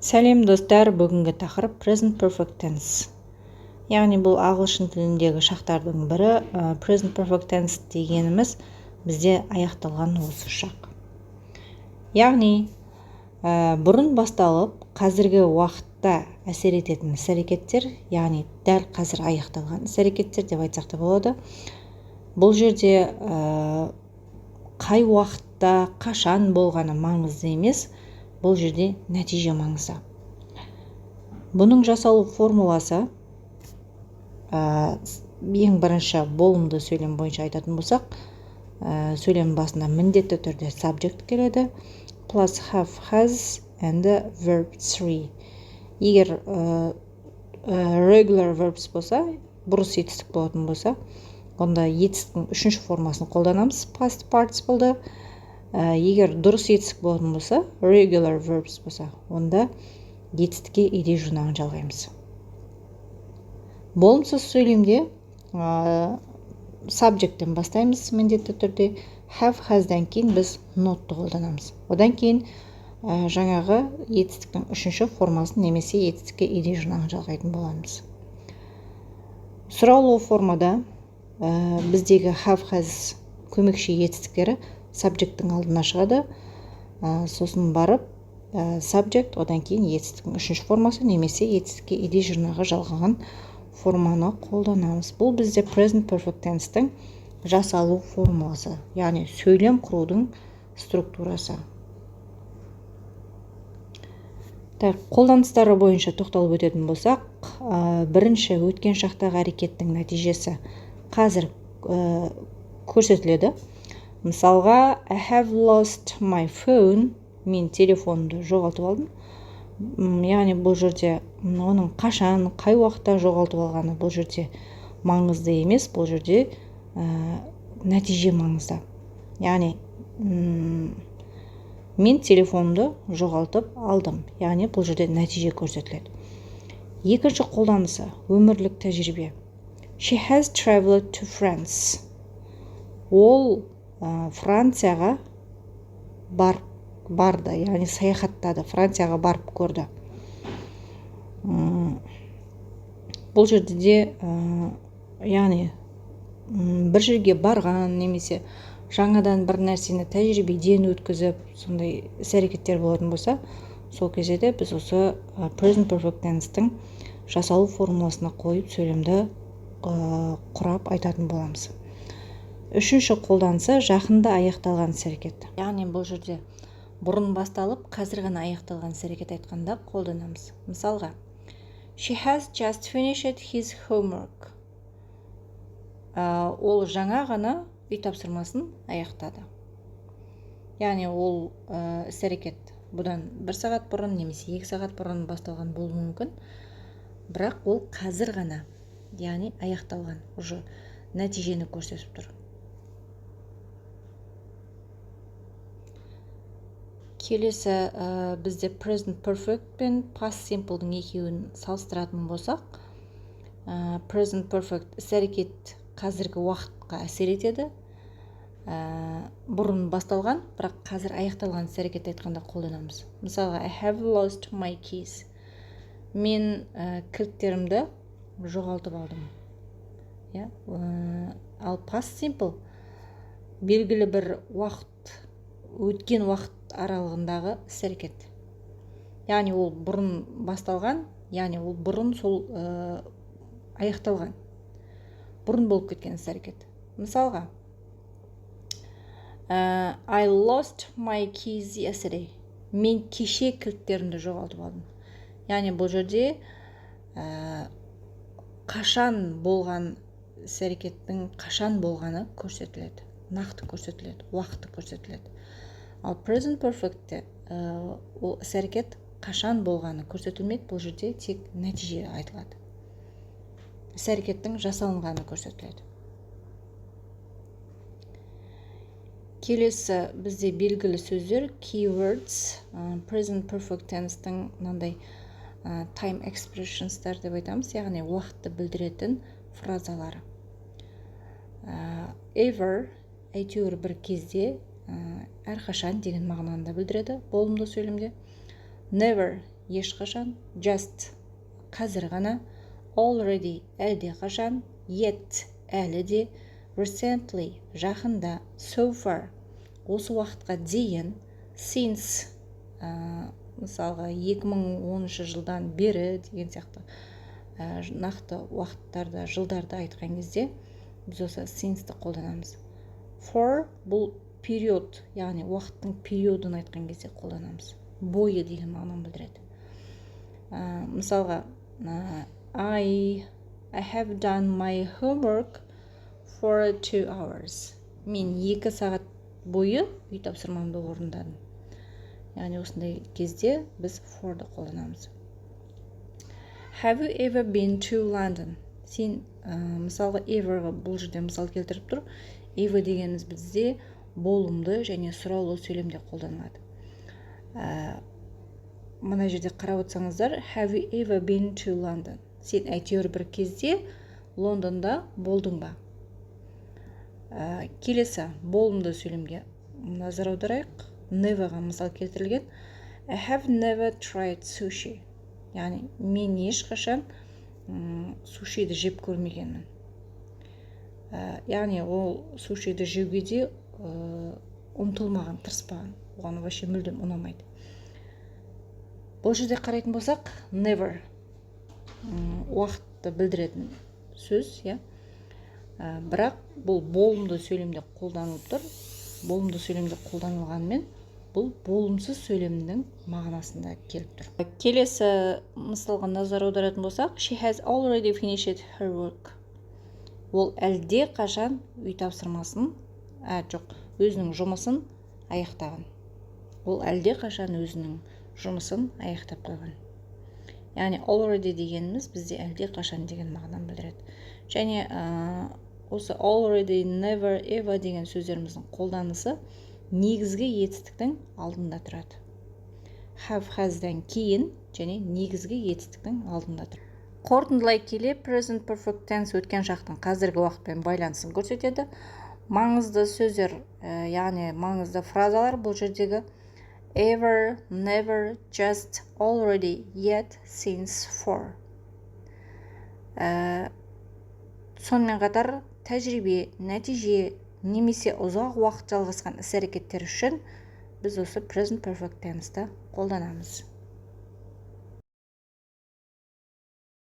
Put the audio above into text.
Сәлем, достар! Бүгінгі тақырып – present perfect tense, яғни бұл ағылшын тіліндегі шақтардың бірі. Present perfect tense дегеніміз бізде аяқталған осы шақ, яғни бұрын басталып, қазіргі уақытта әсер ететін іс әрекеттер, яғни дәл қазір аяқталған іс әрекеттер деп айтсақ та болады. Бұл жерде қай уақытта, қашан болғаны маңызды емес, бұл жерде нәтиже маңызды. Бұның жасалу формуласы, ең бірінші болымды сөйлем бойынша айтатын болсақ, сөйлем басында міндетті түрде subject келеді, plus have, has and verb 3. Егер regular verbs болса, бұрыс етістік болатын болса, онда етістіктің үшінші формасын қолданамыз, past participle. Егер дұрыс етістік болатын болса, regular verbs болса, онда етістікке ed жұрнағын жалғаймыз. Болымсыз сөйлемде subject тен бастаймыз міндетті түрде, have, has дан кейін біз not ты қолданамыз, одан кейін жаңағы етістіктің үшінші формасын немесе етістікке ed жұрнағын жалғайтын боламыз. Сұраулы формада біздегі have, has көмекші етістіктері subject тің алдына шығады, сосын барып subject, одан кейін етістіктің үшінші формасы немесе етістікке ed жұрнағы жалғаған форманы қолданамыз. Бұл бізде present perfect tense тің жасалу формуласы, яғни сөйлем құрудың структурасы. Так, қолданыстары бойынша тоқталып өтетін болсақ, бірінші, өткен шақтағы әрекеттің нәтижесі қазір көрсетіледі. Мысалға, I have lost my phone, мен телефонымды жоғалтып алдым. Яғни бұл жерде оның қашан, қай уақытта жоғалтып алғаны бұл жерде маңызды емес, бұл жерде нәтиже маңызды, яғни мен телефонымды жоғалтып алдым, яғни бұл жерде нәтиже көрсетіледі. Екінші қолданысы – өмірлік тәжірибе. She has traveled to France. Ол Францияға барды, яғни саяхаттады, Францияға барып көрді. Бұл жерде де яғни бір жерге барған немесе жаңадан бір нәрсені тәжірибеден өткізіп, сондай іс әрекеттер болатын болса, сол кезде де біз осы present perfect tense тің жасалу формуласына қойып, сөйлемді құрап айтатын боламыз. Үшінші қолданысы – жақында аяқталған іс әрекет, яғни бұл жерде бұрын басталып, қазір ғана аяқталған іс әрекет айтқанда қолданамыз. Мысалға, she has just finished his homework. Ол жаңа ғана үй тапсырмасын аяқтады, яғни ол іс әрекет бұдан бір сағат бұрын немесе 2 сағат бұрын басталған болуы мүмкін, бірақ ол қазір ғана, яғни аяқталған, уже нәтижені көрсетіп тұр. Келесі бізде present perfect пен past simple дың екеуін салыстыратын болсақ, present perfect іс әрекет қазіргі уақытқа әсер етеді, бұрын басталған, бірақ қазір аяқталған іс әрекет айтқанда қолданамыз. Мысалға, I have lost my keys. Мен кілттерімді жоғалтып алдым, иә. Ал past simple белгілі бір уақыт, өткен уақыт аралығындағы іс әрекет, яғни ол бұрын басталған, яғни ол бұрын сол аяқталған, бұрын болып кеткен іс әрекет. Мысалға, I lost my keys yesterday. Мен кеше кілттерімді жоғалтып алдым, яғни бұл жерде қашан болған іс әрекеттің қашан болғаны көрсетіледі, нақты көрсетіледі, уақыты көрсетіледі. Ал present perfect те ол іс әрекет қашан болғаны көрсетілмейді, бұл жерде тек нәтиже айтылады, іс әрекеттің жасалынғаны көрсетіледі. Келесі бізде белгілі сөздер, keywords, present perfect tense тің мынандай time expressions тар деп айтамыз, яғни уақытты білдіретін фразалары. Ever, әйтеуір бір кезде, әрқашан деген мағынаны да білдіреді болымды сөйлемде. Never. ешқашан, just, қазір ғана, already, әлдеқашан, yet, әлі де, recently, жақында, so far, осы уақытқа дейін, since, мысалға, 2010 жылдан бері деген сияқты, нақты уақыттарды, жылдарды айтқан кезде біз осы since-ті қолданамыз. For бұл период, яғни уақыттың периодын айтқан кезде қолданамыз, бойы деген мағынаны білдіреді. Мысалға, I have done my homework for 2 hours. Мен 2 сағат бойы үй тапсырмамды орындадым. Яғни осындай кезде біз for-ды қолданамыз. Have you ever been to London? Сен, мысалға, ever бұл жерде мысал келтіріп тұр. Ever дегеніміз бізде болымды және сұраулы сөйлемде қолданылады. Мына жерде қарап отырсаңыздар, have you ever been to London? Сен әйтеуір бір кезде Лондонда болдың ба? Келесі болымды сөйлемге назар аударайық. Never-ға мысал келтірілген. I have never tried sushi. Яғни мен ешқашан сушиді жеп көрмегенмін. Яғни ол сушиді жеуге де ұмтылмаған, тырыспаған, оған вообще мүлдем ұнамайды. Бұл жерде қарайтын болсақ, never уақытты білдіретін сөз, иә. Бірақ бұл болымды сөйлемде қолданылып тұр. Болымды сөйлемде қолданылғанымен, бұл болымсыз сөйлемнің мағынасында келіп тұр. Келесі мысалға назар аударатын болсақ, she has already finished her work. Ол әлде қашан үй тапсырмасын, жоқ, өзінің жұмысын аяқтаған. Ол әлде қашан өзінің жұмысын аяқтап қойған. Яғни already дегеніміз бізде әлде қашан деген мағынаны білдіреді. Және осы already, never, ever деген сөздеріміздің қолданысы негізгі етістіктің алдында тұрады, have, has-дан кейін және негізгі етістіктің алдында тұрады. Қорытындылай келе, present perfect tense өткен шақтың қазіргі уақытпен байланысын көрсетеді. Маңызды сөздер, яғни маңызды фразалар бұл жердегі ever, never, just, already, yet, since, for. Сонымен қатар тәжірибе, нәтиже немесе ұзақ уақыт жалғасқан іс әрекеттер үшін біз осы present perfect tense-ті қолданамыз.